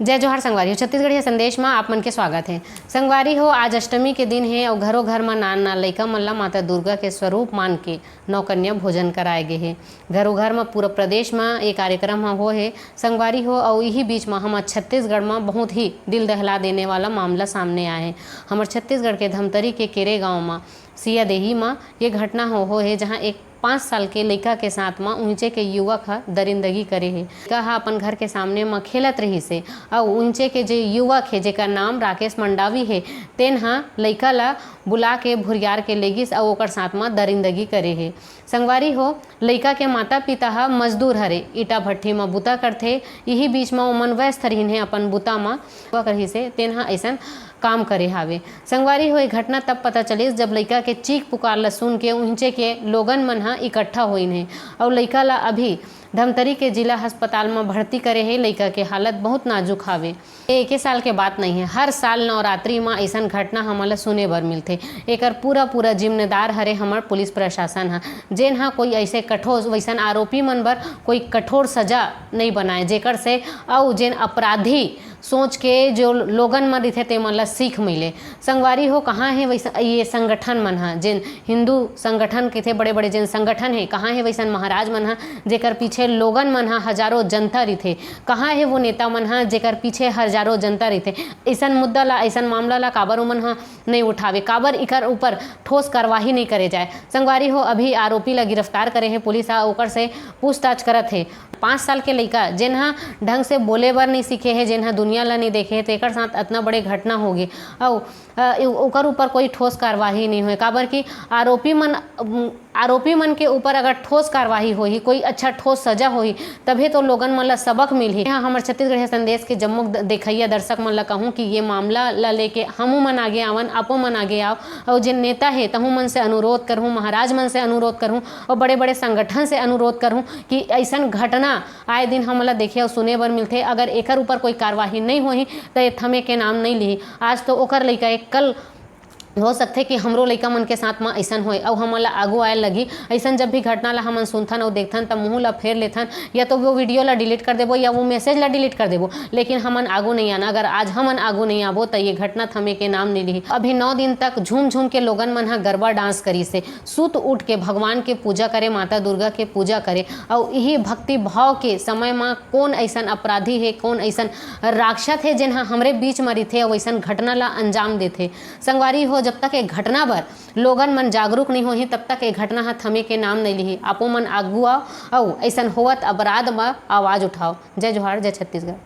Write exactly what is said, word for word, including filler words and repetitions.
जय जोहार संगवारी हो, छत्तीसगढ़िया संदेश म आप मन के स्वागत हे। संगवारी हो, आज अष्टमी के दिन हे अउ घरो घर म नान नान लइका मन ला माता दुर्गा के स्वरूप मान के नौकन्या भोजन कराए गे हे। घरो घर म पूरा प्रदेश म ये कार्यक्रम ह हो हे संगवारी हो। अउ इही बीच म हमर छत्तीसगढ़ म बहुत ही दिल दहला देने वाला मामला सामने आए हे। हमर छत्तीसगढ़ के धमतरी के केरे गांव म सिया देही म ये घटना हो हो हे, जहां एक पाँच साल के लइका के साथ म उहिंचे के युवक ह दरिंदगी करे हे। लइका ह अपन घर के सामने म खेलत रहिस हे अउ उहिंचे के जे युवक हे, जेकर नाम राकेश मंडावी हे, तेन ह लइका ल बुला के भुरियार के लेगिस अउ ओकर साथ म दरिंदगी करे हे। संगवारी हो, लइका के माता पिता ह मजदूर हरे, ईटा भट्ठी म बुता करथे। इही बीच म ओमन व्यस्त रहिन हे अपन बुता म, युवक रहिस हे, तेन ह अइसन काम करे हावे। संगवारी हो, ये घटना तब पता चलिस, जब लइका के चीख पुकार ल सुन के उहिंचे के लोगन मन ह इकट्ठा होइन हे अउ लइका ल अभी धमतरी के जिला अस्पताल म भर्ती करे हे। लइका के हालत बहुत नाजुक हावे। ये एके साल के बात नहीं हे, हर साल नवरात्रि म अइसन घटना हमन ल सुने बर मिलथे। एकर पूरा पूरा जिम्मेदार हरे हमर पुलिस प्रशासन ह, जेन ह कोई अइसे कठोर, वइसन आरोपी मन बर कोई कठोर सजा नहीं बनाए, जेकर से अउ जेन अपराधी सोच के जो लोगन मन रहिथे, ते मन ल सीख मिले। संगवारी हो, कहाँ हे वइसन, ये संगठन मन ह, जेन हिंदू संगठन कहिथे, बड़े-बड़े जेन संगठन हे, कहाँ हे वइसन महाराज मन ह, जेकर पीछे लोगन मन ह, हजारों जनता रहिथे? कहाँ हे वो नेता मन ह, जेकर पीछे हजारों जनता रहिथे? अइसन मुद्दा ला, अइसन मामला ला काबर ओमन ह नहीं उठावे? काबर इकर ऊपर ठोस कार्यवाही नहीं करे जाए? संगवारी हो, अभी आरोपी ला गिरफ्तार करे हे पुलिस ह, ओकर से पूछताछ करत हे। पाँच साल के लइका, जेन ह ढंग से बोले बर नहीं सीखे हे, जेन ह दुनिया ला नहीं देखे हे, तेकर साथ अतना बड़े घटना होगे, अउ, अ, ओकर ऊपर कोई ठोस कार्यवाही नहीं होए। काबर कि आरोपी मन, अम, आरोपी मन के ऊपर अगर ठोस कार्यवाही होही, कोई अच्छा ठोस सजा होही, तभे तो लोगन मन ला सबक मिलही। यहाँ हमर छत्तीसगढ़िया संदेश के जम्मो द-, देखइया दर्शक मन ला कहूँ कि ये मामला ला लेके हमू मन आगे आवन, आपो मन आगे आव, अउ जेन नेता हे, तहू मन से अनुरोध करहूँ, महाराज मन से अनुरोध करहूँ, अउ बड़े-बड़े संगठन से अनुरोध करहूँ कि अइसन घटना आए दिन हमन ला देखे अउ सुने बर मिलथे। अगर एकर ऊपर कोई कार्यवाही नहीं होही, त ये थमे के नाम नहीं लिही। आज तो ओकर लइका ए, कल हो सकथे कि हमरो लइका मन के साथ म अइसन होए अउ हमन ला आगू आए लगही। अइसन जब भी घटना ला हमन सुनथन अउ देखथन, त मुंह ला फेर लेथन, या तो वो वीडियो ला डिलीट कर देबो या वो मैसेज ला डिलीट कर देबो, लेकिन हमन आगू नहीं आना। अगर आज हमन आगू नहीं आबो, त ये घटना थमे के नाम नहीं लिही। अभी नौ दिन तक झूम झूम के लोगन मन ह गरबा डांस करिस हे, सुत उठ के भगवान के पूजा करे, माता दुर्गा के पूजा करे, अउ इही भक्ति भाव के समय म कोन अइसन अपराधी हे, कोन अइसन राक्षस हे, जेन ह हमरे बीच म रहिथे अउ अइसन घटना ला अंजाम देथे। संगवारी हो, जब तक ए घटना बर लोगन मन जागरूक नहीं होही, तब तक ए घटना ह थमे के नाम नहीं लिही। आपो मन आगू आव अउ अइसन होवत अपराध म आवाज उठाव। जय जोहार, जय छत्तीसगढ़।